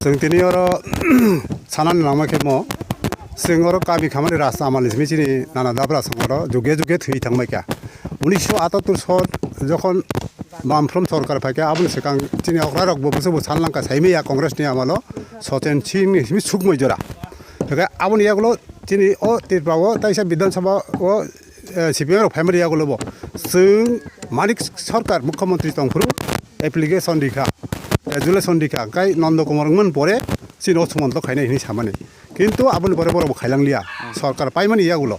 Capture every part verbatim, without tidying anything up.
Chwng tini oro sanani nangma khe mo, chwng oro kami khamani rasta amani simi chini nana dabra song oro juge juge thwi thangbai kha. Unisho atattur sor jokhon Bamfront sorkar phaikha, aboni swkang chini okra rok bo bwswk bo sanlangkha, saimaya Congress ni amalo Sochen Singh ni simi sukmoi jora. Hwnkhe aboni yagulo chini o Tripura o taisa Bidhan Sabha o, eh, C P M rok phaimani yagulo bo chwng Manik Sarkar Mukhyamantri tongphuru application rikha, resolution rikha, hwnkhe Nanda Kumar wngmani pore chini o sumonto khainai hinwi samani. Kintu aboni pore borok bo khailangliya, sorkar paimani yagulo.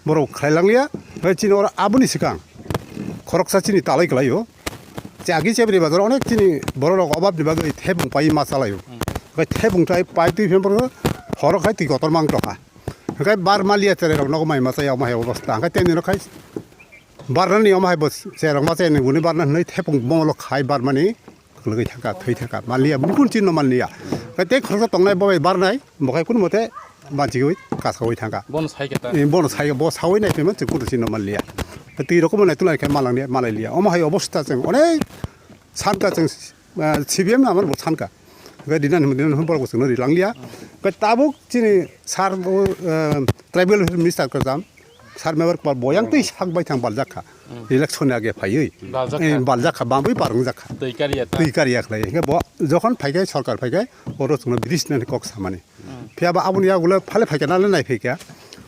Borok khlailangliya, hwnkhe chini oro aboni swkang khoroksa chini talai kwlaio. Chagi chebri bazar onek chini borok rok obab ni bagwi thebung pai ma chalaio. Hwnkhe thebung tai pai twi phim borok horo khai twi kotor mang tokha. Hwnkhe bar maliya cherai rok nogo mai ma chaya omo hai obostha. Hwnkhe tei nino khai barnani omo hai bo cherai rok ma chaya ni buni barna hwnwi thebung bongolo khai barmani. Kwlwgwi thangkha, thwi thangkha, manliya, bini kunu chinno manliya. Tei khoroksa tongnai bo bai barnai, bo khai kunu mote banchigwi kasaui thangkha. Bono sai khe ta. Eh, bono sai, bo saui nai phima chwng kunu chinno manliya. Tei twi rokomo nai tulai khe malangni, malai liya. Omo hai obostha chwng onek sankha chwng, ah, C B M amar bo sankha. Hwnkhe dinani, dinani hwn borok bo chwngno rilanglia. Hwnkhe tabuk chini sir bo, ah, tribal minister kwcham, sir member kwbang bo yang twi sak bai thang baljak kha. Hmm. Election ni age phaiwi. Baljak kha. Eh, baljak kha, bangwi barwng jak kha. Twi kariya ta. Twi kariya khlai. Hwnkhe bo jokhon phaikhai, sorkar phaikhai, oro chwngno bridge nani kok samani. Hmm. Phiya ba aboni yagulo phale phaikha nale nai phaikha.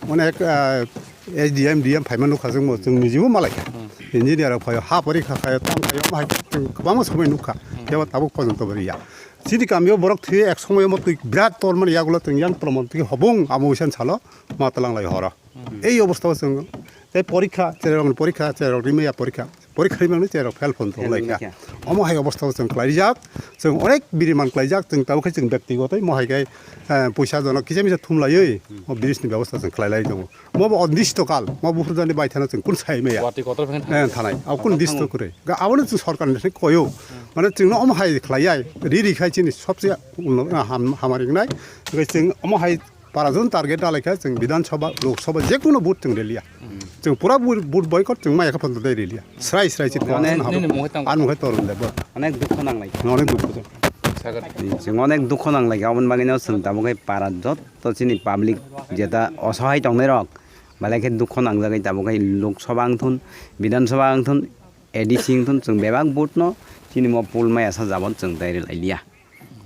Onek, ah, S D M, D M phaima nukha chwngbo, chwng nijibo malaikha. Hmm. Engineer rok phaio, ha porikha khaio, tam khaio, omo hai chwng kwbangma somoi nukha. Hmm. Phiya ba tabuk pojonto bo riya. Chini kamio borok thwi ek somoio mo twi birat tormani yagulo chwng yang tormani twi hobong amo wisan salo ma twlang lai horo. Hmm. Ei obostha o chwng tei porikha, cherokni porikha, cherok rimaya porikha, porikha rimani cherok fail phone tong lai kha. Fail wngkha. Omo hai obostha o chwng khlaijak, chwng onek biriman khlaijak, chwng tabuk khe chwng byaktigoto mo hai khe, eh, puisa jono kisa misa thum laiwi, hmm, o bridge ni bebostha chwng khlai lai tongo. Mo bo ondisto kal, mo buphur jani bai thana chwng kun sai maya. Watwi kotor pheng eh, thanai. Thanai. Abo kun disto kwrwi. Ga abo no chwng sorkar ni thani koyo. Hmm. Mane chwng no omo hai khlai yai, ri ri khai chini sobse uno, ah, ham, hamari wngnai. Ga chwng omo hai para jon target dalai kha chwng Bidhan Sabha, Lok Sabha je kuno vote chwng riliya. Hmm. Chwng pura vote, vote boycott chwng maya kha phanto dai riliya. Srai srai chit ko. Onek, nini mungkhe tang. An mungkhe torun de bo. Onek dukho nang lai. Onek dukho. Sagar. Chwng onek dukho nang lai. Aboni bagwi no chwng tabuk hai para jotto chini public jeta osohai tongnai rok. Belai khe dukho nangjagwi tabuk hai Lok Sabha wngthun, Bidhan Sabha wngthun, A D C wngthun, chwng bebak vote no chini mo poll maya sa jabon chwng dai rwlai liya.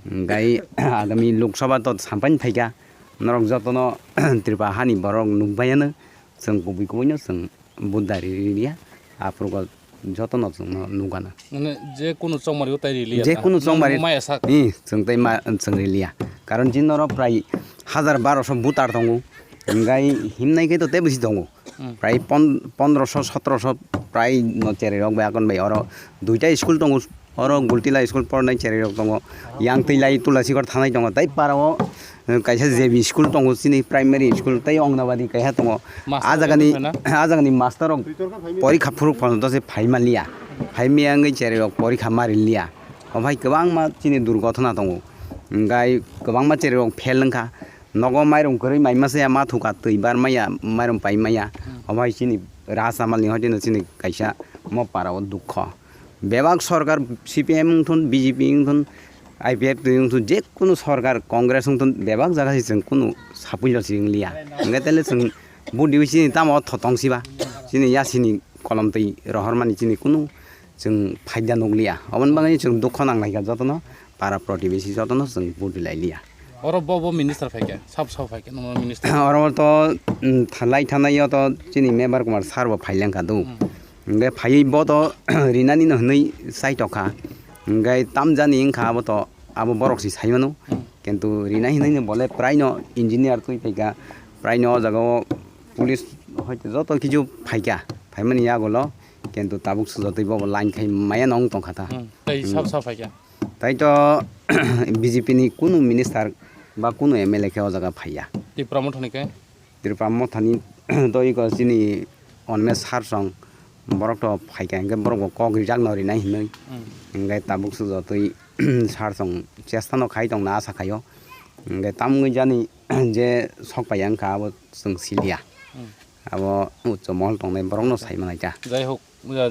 Hwnkhe agami Lok Sabha to sampani phaikha, norok jotono Tripura hani borok nukbaiano, chwng kubui kubui no chwng vote dai rwliya, aphuru jotono chwngno nukgana. Mane je kunu chongmari o tai riliya Je ta? Kunu chongmari Maya sak. Ih, chwng tai ma, chwng riliya. Karon chini oro prai hajar barosho voter tongo. Hwnkhe himnai khe to tei bisi tongo. Hmm. Prai pon-, pondroso, sotroso prai no cherai rok bai akon bai oro duita school tongo. Oro Gultila school pornai cherai rok tongo. Yang twi lai Tulasikhor thanai tongo. Tai para o, eh, kaisa J B school tongo, chini primary school, tei Ongnabadi kaisa tongo. Master Ah jagani, rok na? Ah jagani master rok porikha phuruk phono dose phai manliya. Phai maya wngwi cherai rok porikha ma riliya. Omo hai kwbangma chini durgothona tongo. Hwnkhe kwbangma cherai rok fail wngkha. Nogo mairum kwrwi mai masa ya, ma thuka twi bar maya, mairum pai maya. Omo hai chini Raja Amal ni hoiteno chini kaisa mo para o dukho. Bebak sorkar C P M wngthun, B J P wngthun, I P F T wngthun, je kunu sorkar Congress wngthun, bebak jaga se chwng kunu sapui rok se wngliya. Hwnkhe tele chwng budi chini tamo tho tong siba, chini yasini kolom twi rohormani chini kunu chwng phaida nukliya. Oboni bagwi chwng dukho nang lai kha jotono, para protibesi jotono chwng budi lai liya. Oro bo bo minister phaikha, sab sab phaikha, nomo minister. Oro to, mm, thalai thanai yo to chini member Kumar sir bo phailang kha do. Hmm. Hwnkhe phaiwi bo to rinani no hwnwi chai tokha. Hwnkhe tamjani wngkha abo to, abo borok si sai mano. Hmm. Kintu rinai hwnwi no bole prai no engineer twi phaikha, prai no o jaga o police hoite joto kichu phaikha, phaimani yagulo kintu tabuk sujatwi bobo line khai maya no wng tongkha ta. Hmm. Tei Hmm. sab sab phaikha. Tai to B J P ni kunu minister ba kunu M L A khe o jaga phaiya. Tipra Motha ni khe? Tripura Mothani to iko chini Onmes Sarsong borok to phaikha, hwnkhe borok bo kok rijak no rinai hinwi. Hmm. Hwnkhe tabuk sujatwi Sarsong chesta no khai tongna asa khaio. Hwnkhe tamungwi jani je sok paiya wngkha abo chwng siliya. Hmm. Abo ucho mohol tongnai borokno sai manai ta. Jai hok,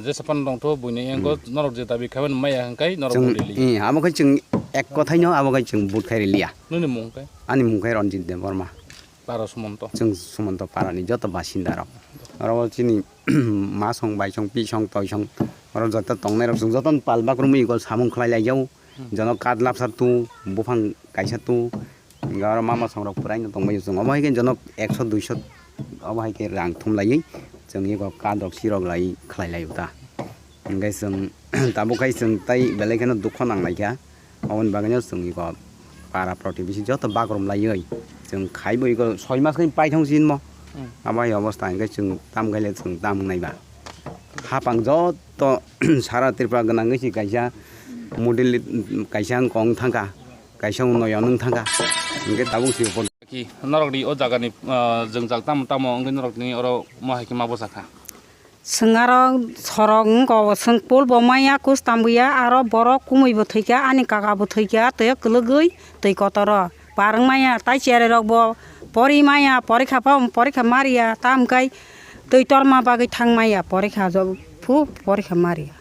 jesa phano tongtho, buini yango norok je dabi khaimani maya hwnkhai norok Chwng, vote rili. Eh, abo khai chwng ek kothai no, abo khai chwng vote khai riliya. Nini mung khai? Ani mung khai Ranjit Debbarma. Para Sumonto. Chwng Sumonto parani joto basinda rok. Oro chini masong, baisong, pisong, toisong, oro joto tongnai rok chwng joto pal bakrumwi samung khlai lai jao. Hmm. Jono kath lapsa tu, buphang kaisa tu, Hingke oro mama songrok puraino tongbaio chwng. Omo hai khe jonok ekso duiso obo hai khe rang thumlaiwi chwng eko kadrok sirok lai khlai laio ta. Hingke chwng tabuk khai chwng tai belai kheno dukho nang laikha. Oboni bagwino chwng eko para protibesi joto bakrom laiwi chwng khaibo eko soi mas khe paithong sinmo. Hmm. Abo hai obostha hingke chwng tam khaile chwng tam wngnai ba. Hapang joto sara Tripura gwnangwi se kaisa model kaisa wng kong thangkha. Kaisa uno ya nung thangkha. Hingke tabuk si phone. Ki norok ni o jaga ni, ah, jwngjal tamo tamo wngwi norok ni oro mo hai khe ma bwsa kha. Chwng aro sorok wngko, chwng pol bo maya, kus tambuya, aro borok kumui bo thwikha, ani kaka bo thwikha, tei kwlwgwi twi kotoro par wng maya, tai cherai rok bo pori maya, porikha pha, porikha mariya, tam kai twi torma bagwi thang maya, porikha jo phu porikha mariya.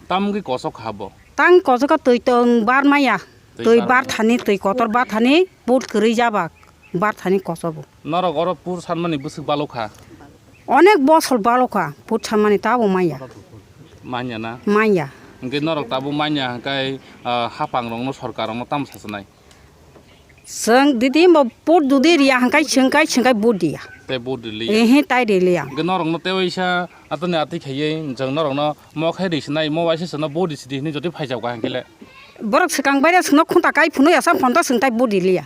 Tam wngwi kosok kha bo? Tang kosok kha twi tong bar maya. Twi Twi bar bar thani, twi kotor bar thani, put kwrwi jabak, bar thani kosobo. Norok oro pur sanmani bwswk balo kha? Onek bosor balo kha, put sanmani tabo manya. Manya na? Manya. Hwnkhe norok tabuk manya hwnkhe, ah, hapang rokno, sorkar rokno tamo sachinai? Chwng didi mo put dudi riya hwnkhe chwngkai chwngkai but diya. Tei but riliya? Ehe, tai riliya. Hwnkhe norokno tei waisa atoni atwi khaiwi chwng norokno mo khai risinai, mo waisa chwngno but risidi hinwi jotoi phaijak kha hwnkhe le? Borok swkang baire chwngno khunta kai phunui asa phonto chwng tai but riliya.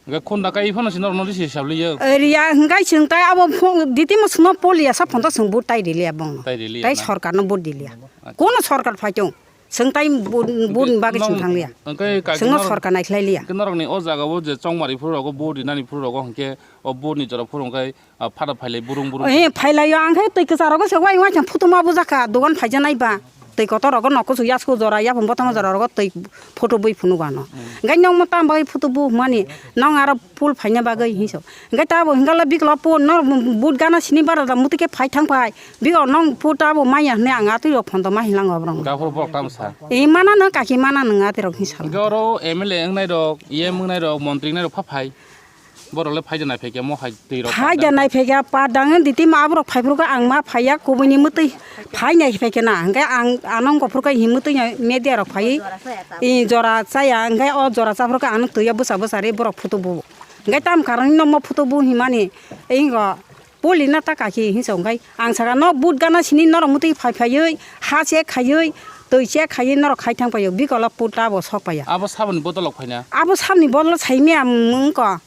Hwnkhe khunda kai phano se norokno risi hisab liya. Eh, riya hwnkhe chwng tai abo phung, ditimo chwngno pol ya sa phonto chwng vote tai riliya bongno. Tai riliya Tai na? Sorkarno vote riliya. Acha. Kono sorkar phaitong. Chwng tai vote, vote ni bagwi chwng Nong-, thangliya. Hwnkhe kaki Chwngno norok, sorkar naikhlai liya. Hwnkhe norokni o jaga o je chongmari phuru rogo vote rinani phuru rogo hwnkhe o vote ni jora phuru hwnkhe Ah, phada phailai burung burung. Eh, phailaio, ang khe twi kwcharo se wai wai thang photo ma bujak kha, dogan phaija nai ba. Twi kotor rogo nokho su yasku jora, yapung botong jora rogo twi photo bui phunuk ano. Hmm. Gai nong mo tam bai photo bu mani, nong aro pul phaina bagwi hinso. Gai ta bo hingala bikla po no but gana sini bara da muti khe phai thang phai. Bigo nong photo bo maya hne ang atwi rok phon do ma hilang obrong. Gaphur bok tam sa. Eh, mana no kaki mana nang atwi rok hinsa. Goro M L A wngnai rok, E M wngnai rok, montri wngnai rok pha phai. Borok le phaida nai phaikhe mo hai twi rok Phaida nai phaikhe pa dang di ti ma borok phai phuru ang ma phaiya kubuni mutwi phai nai phaikhe na hwnkhe ang anong kophuru khe himwi twi media rok phai i jora chaya hwnkhe o jora cha phuru ang twi ya bwsa bwsa ri borok photo bu hwnkhe tam karon no mo photo bu himani ingo poli na ta kaki hinsa hwnkhe ang saka no but gana sini norok mutwi phai phaiwi ha che khaiwi twi che khaiwi norok khai thang paio bikolo put abo sok paiya. Abo saboni bodol rok phaina? Abo saboni bodol saimya wngko.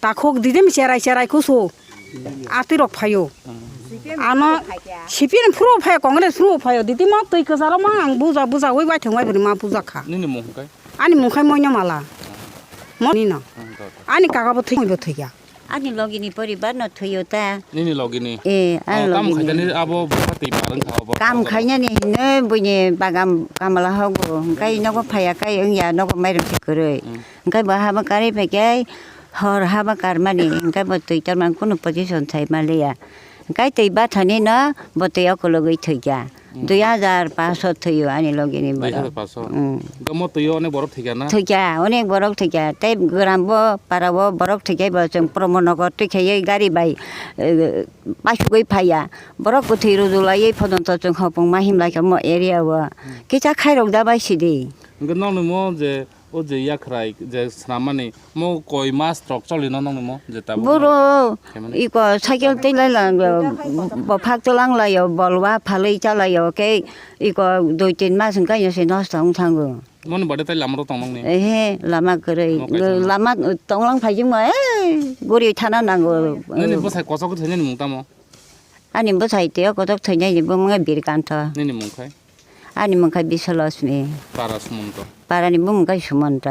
Takhuk didimi cherai cherai kusu atwi rok phaio. Ano C P M phuru phaio, Congress phuru phaio, didimo twi kwcharo ma ang buja buja ui bai thwng bai bwrwi ma buja kha. Nini mung hwnkhe? Ani mung khai Moino Mala. Mo nino. Hmm, to, to. Ani kaka bo thwi bo thwi ya. Ani logi ni poribar no thwi o ta. Nini logi ni? Eh, ani Oh, kam logi ni. Khainani abo bwsa twi par wngkha abo. Kam khainani hino buini bagam kamala hogo. Hwnkhe nogo phaiya kai wngya nogo mairum se kwrwi. Hmm. Hwnkhe bo habo karwi phaikhe hor habo karmani hwnkhe bo twi tormani kunu position sai manliya. Hwnkhe twi bathani no bo twi o kologwi thwikha. Hmm. Dui hajar paso thwio ani logini borok. Dui hajar paso? Hmm. Hwnkhe mo twi o onek borok thwikha na? Thwikha, onek borok thwikha. Tei gram bo para o borok thwikhai bo chwng Promo Nagar twi khaiwi gari bai, eh, paisugwi phaiya. Borok kwthwi rujulaiwi photonto chwng hopong ma himlaikha mo area o. Hmm. Kisa khairok da bai sidi. Hwnkhe nokni mo je O je yakhrai je swnam mani mo koi mas rok choli no nong mo je tabuk Boro khaimani. Iko cycle tei lai la, bo phak tlang lai o, bolwa phalwi cha lai o, kei iko dui tin mas wngkha yo se nosto wng thango. Moni bade tai lama rok tong nong ni? Ehe, lama kwrwi. Mo kaisa no. Lama tonglang phaijing mo, eh, guri thana nango. Nini bwsai kochok thwinani mung tamo? Ani bwsai tei o kochok thwinani bumung Birkanto. Nini mung khai? Ani mung kha Biswalakshmi. Para Sumonto. Parani bumung kha Sumonto.